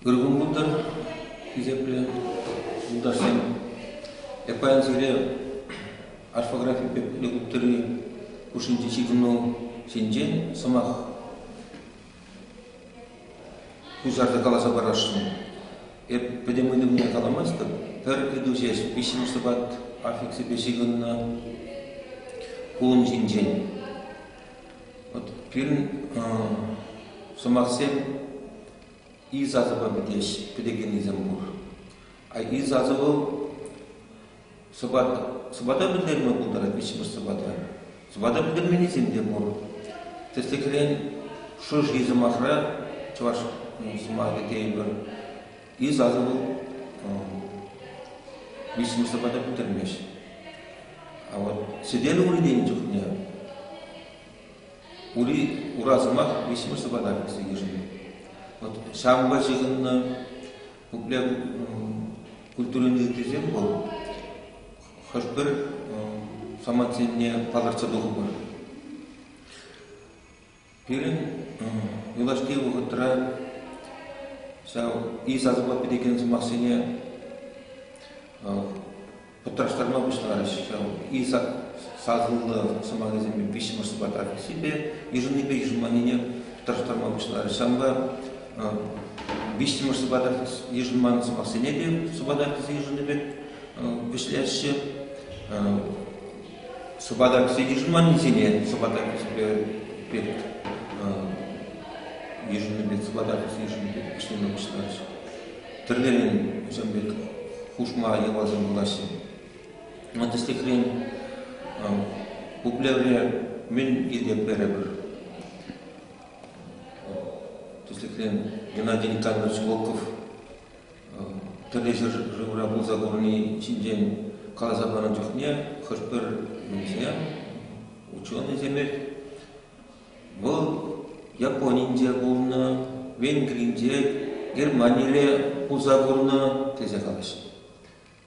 Ыр кун пултӑр, хисеплӗ юлташсем. Эп паян сире орфографипе культури хушшинчи ҫыхӑну ҫинчен сӑмах пуҫарса каласа парасшӑн. Эп пӗтӗм ыйтӑвне каламастӑп, пӗр ыйту ҫеҫ виҫҫӗмӗш сӑпат аффиксӗпе ҫыхӑннӑ пулӑм ҫинчен. Вот пирӗн сӑмахсем и сасӑпа пӗтеҫ, пӗтекеннисем пур. А и сасӑ вӑл сӑпат, сӑпата пӗлтерме пултарать виҫҫӗмӗш сӑпата. Сӑпата пӗлтерменнисем те пур. Тӗслӗхрен, шӑши сӑмахра чӑваш сӑмахӗ тейӗпӗр. И сасӑ вӑл виҫҫӗмӗш сӑпата пӗлтермест. А вот сӗтел ури тенӗ чухне Ури ура сӑмах виҫҫӗмӗш сӑпата кӗрсе йышӑннӑ. Вот ҫавӑнпа ҫыхӑннӑ пуплев культурин ыйтусем вӑл хӑш-пӗр самантсене палӑртса тухӑпӑр. Пирӗн юлашки вӑхӑтра ҫав и сасӑпа пӗтекен сӑмахсене пӑтраштарма пуҫларӗҫ ҫав и сасӑллӑ сӑмахӗсемпе виҫҫӗмӗш сӑпат аффиксипе йышӑннипе йышӑнманнине пӑтраштарма пуҫларӗҫ. Ҫавӑнпа виҫҫӗмӗш сӑпат йышӑнман сӑмахсене те сӑпат аффиксӗ йышӑннӑ пек вӗҫлеҫҫӗ. Сӑпат аффиксӗ йышӑнманнисене сӑпат аффиксӗпе пек йышӑннӑ пек сӑпат аффиксӗ йышӑннӑ пек вӗҫлеме пуҫларӗҫ. Тӗрлӗрен ҫавӑн пек хушма йӑласем пулаҫҫӗ. Тӗслӗхрен, пуплевре мӗн илтетпӗр? Тӗслӗхрен, Геннадий Николаевич Волков тӗрлӗ ҫӗршывра пулса курни ҫинчен каласа панӑ чухне хӑш-пӗр мӗнсем, ученӑйсемех Вӑл Японинче пулнӑ, Венгринче, Германире пулса курнӑ тесе калаҫҫӗ.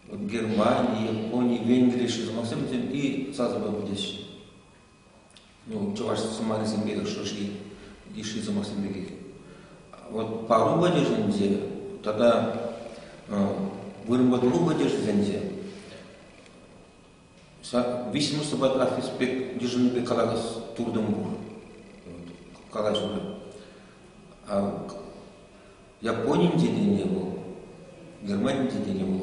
Вот Германи, Япони, Венгри сӑмахсем вӗсем и сасӑпа пӗтеҫҫӗ. Ну, чӑваш сӑмахӗсем пекех шӑши йышши сӑмахсем пекех. Вот пару падежӗнче тата вырӑнпа тулу падежӗсенче Виҫҫӗмӗш сӑпат аффикс пек йышӑннӑ пек калас туртӑм пур калаҫура. Японинче тени вӑл, Германинче тени вӑл.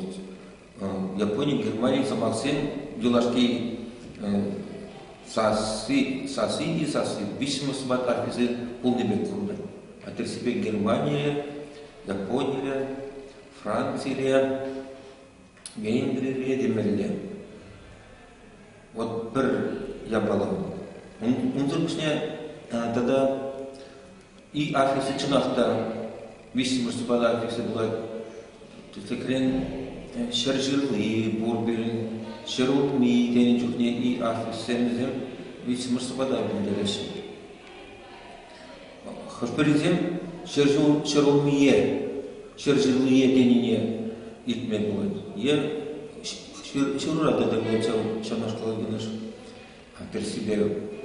Япони, Германи сӑмахсен юлашки сасси, сасси и сасси виҫҫӗмӗш сӑпат аффиксӗ пулни пек курӑнать. А тӗрӗссипе Германире, Японире, Францире, Венгрире темелле. Вот пӗр япала. Унсӑр пуҫне тата и аффиксӗ чӑнах та виҫҫӗмӗш сӑпата аффиксӗ пулать. Тӗслӗхрен, 100 ҫырли пур пирӗн, 100 улми тенӗ чухне и аффикссем вӗсем виҫҫӗмӗш сӑпата пӗлтереҫҫӗ. Хӑш-пӗрисем 100 улмие, 100 ҫырлие тенине илтме пулать. Е ҫырура та тӗл пулать ҫавнашкал йӑнӑш. Тӗрӗссипе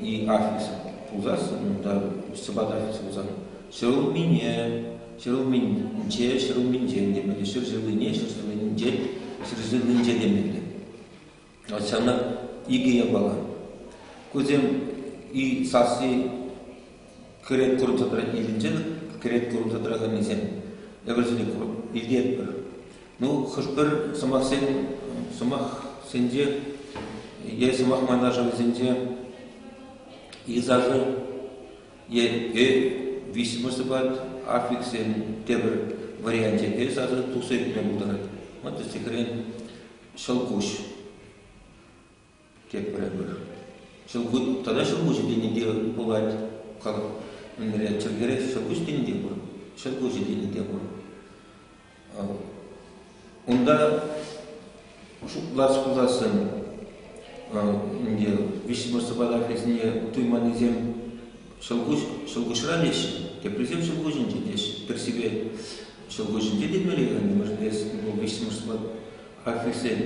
и аффикс пулсассӑн, унта сӑпат аффикс пулсан 100 улмине, 100 улминче, 100 улминчен темелле, 100 ҫырлине, 100 ҫырлинчен, 100 ҫырлинче темелле. Ҫавна икӗ япала. Кусем и сасси кӗрет курӑнса тӑрать илтӗнчен, кӗрет курӑнса тӑраканнисем эпӗрсене илтетпӗр. Ну, хӑш-пӗр сӑмахсен сӑмахсенче е сӑмах майлашӑвӗсенче и сасӑ е ӗ виҫҫӗмӗш сӑпат аффиксен тепӗр варианчӗ ӗ сасӑ тухса ӳкме пултарать. Вот тӗслӗхрен Ҫӑлкуҫ тетпӗр эпир. Ҫӑлкуҫ тата ҫӑлкуҫӗ тени те пулать. Мӗнре чӗлхере ҫӑлкуҫ тени те пур, ҫӑлкуҫӗ тени те пур. Унта шутлас пулсассӑн ӗнтӗ виҫҫӗмӗш сӑпата хӑйсене туйманнисем ҫӑлкуҫ ҫӑлкуҫра теҫҫӗ, теприсем ҫӑлкуҫӗнче теҫҫӗ. Тӗрӗссипе ҫӑлкуҫӗнче темелле ӗнтӗ, виҫҫӗмӗш сӑпат Аффиксен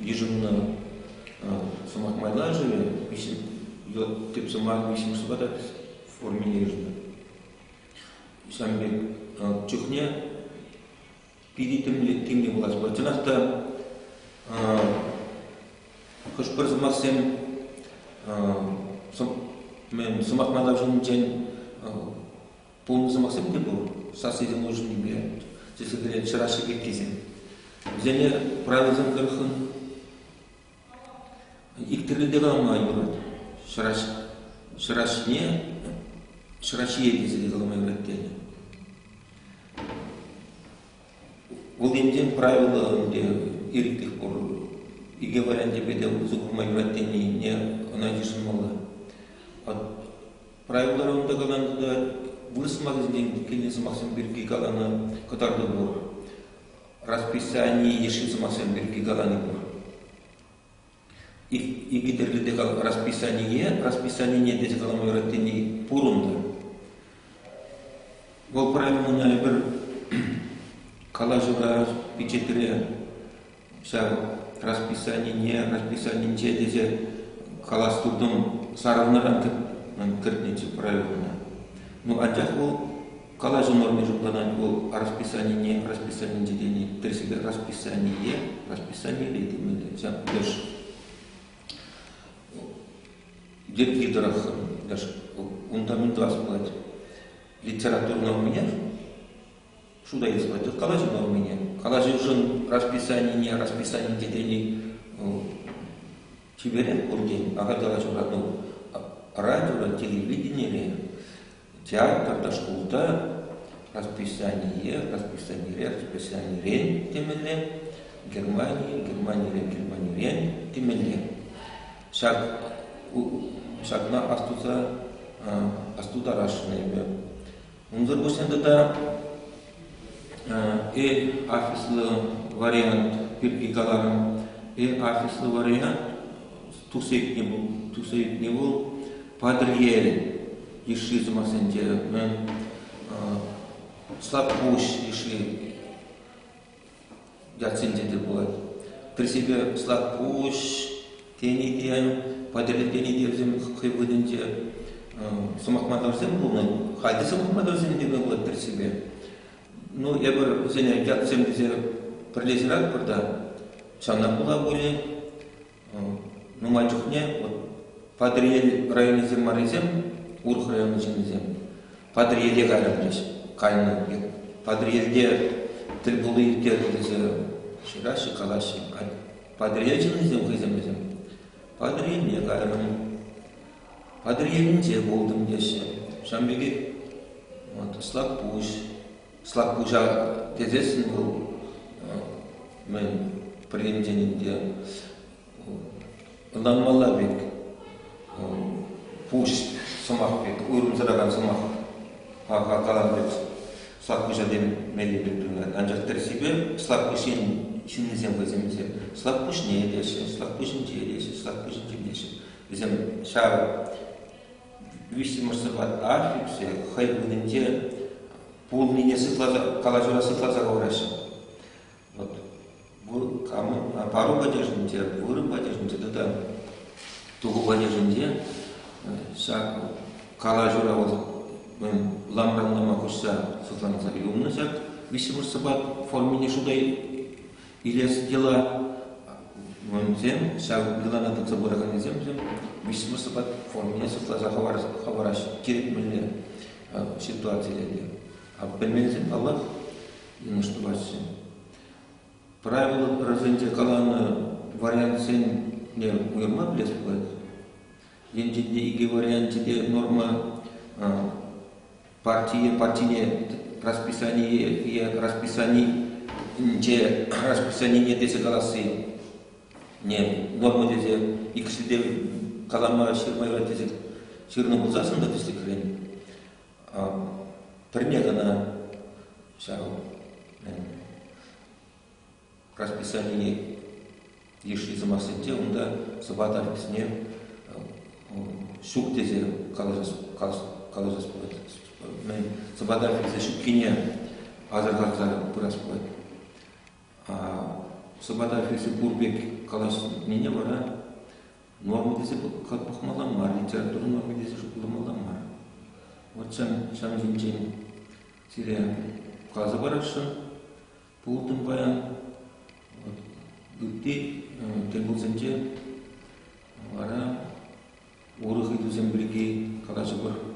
йышӑннӑ сӑмах майлашӑвӗ тӗп сӑмах виҫҫӗмӗш сӑпата формине йышӑннӑ. Ҫавӑн пек чухне питӗ тимлӗ пулас пулать. Чӑнах та хӑш-пӗр сӑмахсем сӑмах майлашӑнӗнчен пулнӑ сӑмахсем те пур, сассисем улшӑннипе, тӗслӗхрен, ҫӑраҫҫи пеккисем. Вӗсене правилӑсем тӑрӑххӑн Ик тӗрлӗ те калама юрать. Ҫӑраҫне ҫӑраҫие тесе те калама юрать тенӗ. Вӑл енчен правило ӗнтӗ ирӗклӗх пур. Икӗ варианчӗпе те усӑ курма юрать тенине ӑна йышӑнмалла. Правилӑра унта каланӑ та вырӑс сӑмахӗсенчен килнӗ сӑмахсем пирки каланӑ кӑтарту пур. Расписани йышши сӑмахсем пирки калани пур. Икӗ тӗрлӗ те расписание, расписанине тесе калама юрать тени пур унта. Вӑл правилӑна эпир калаҫура, пичетре ҫав расписанине, расписанинче тесе калас туртӑм сарӑлнӑран кӗртнӗччӗ правилӑна. Ну, анчах вӑл калаҫу норми шутланать вӑл расписанине, расписанинче тени, тӗрӗссипе расписание, расписанире темелле. Ҫак леш йӗрки тӑрӑх унта мӗн тӑвас пулать? Литература нормине шута илсе пулать. Калаҫу нормине. Калаҫушӑн расписанине, расписанинче тени чиперех пур тен. Ахаль калаҫура, ну, радиора, телевиденире Театрта, шкулта расписание, расписанире, расписанирен темелле, Германи, Германирен, Германирен темелле. Ҫак ҫакна астуса астутарасшӑн эпӗ. Унсӑр пуҫне тата э офислӑ вариант пирки каларӑм. Э офислӑ вариант туса ӳкни вӑл Патӑрьел йышши сӑмахсенче Слакпуҫ йышши ятсенче те пулать. Тӗрӗссипе Слакпуҫ тени те, Патӑрьел тени те вӗсем хӑй вырӑнӗнче сӑмахматӑрсем пулнӑ. Халь те сӑмахматӑрсем теме пулать тӗрӗссипе. Ну, эпир вӗсене ятсем тесе пӗрле ҫыратпӑр та, ҫавна пула пулӗ. Нумай чухне вот Патӑрьел районӗсем маррисем, урӑх район ҫыннисем Патӑрьеле кайрӑм кайнӑ. Патӑрьелте тӗлпулу ирттернӗ тесе ҫыраҫҫӗ, калаҫҫӗ. Патӑрьел ҫыннисем хӑйсем вӗсем. Патӑрьелне кайрӑм, Патӑрьелӗнче пултӑм теҫҫӗ. Ҫавӑн пекех вот Слакпуҫ, Слакпуҫа тесессӗн вӑл мӗн пӗр енчен ӗнтӗ ӑнланмалла пек пуҫ сӑмах пек уйрӑм тӑракан сӑмах каланӑ пек Слакпуҫа темелле пек туйӑнать. Анчах тӗрӗссипе Слакпуҫ ҫыннисем хӑйсем вӗсем Слакпуҫне теҫҫӗ, Слакпуҫӗнче теҫҫӗ, Слакпуҫӗнче теҫҫӗ. Вӗсем ҫав виҫҫӗмӗш сӑпат аффиксӗ хӑй вырӑнӗнче пулнине сыхласа, калаҫура сыхласа хӑвараҫҫӗ. Вот пару падежӗнче, вырӑн падежӗнче тата туху падежӗнче ҫак калаҫура вӑл ламран лама куҫса сыхланса юлнӑ ҫак виҫҫӗмӗш сӑпат формине шута илес дела вӗсем ҫав йӑлана тытса пыраканнисем вӗсем виҫҫӗмӗш сӑпат формине сыхласа хӑвараҫҫӗ кирек мӗнле ситуацире те. А пӗлменсем, паллах, йӑнӑш тӑваҫҫӗ. Правилӑсенче каланӑ вариантсене уйӑрма пӗлес пулать. Енчен те икӗ варианчӗ те норма партие, партине расписание е расписанинче расписанине тесе каласси не норма тесе иккӗшӗ те калама ҫырма юрать тесе ҫырнӑ пулсассӑн та тӗслӗхрен пӗрне кӑна ҫав расписанине йышши сӑмахсенче унта сӑпат аффиксне ҫук тесе калаҫас пулать. Сӑпат аффиксӗ ҫуккине асӑрхаса пырас пулать. Сӑпат аффиксӗ пур пек калаҫнине вара норма тесе пӑхмалла мар, литература норми тесе шутламалла мар. Вот ҫавӑн ҫинчен. сире каласа парасшӑн пултӑм паян. Ытти тӗлпулсенче вара урӑх ыйтусем пирки калаҫӑпӑр.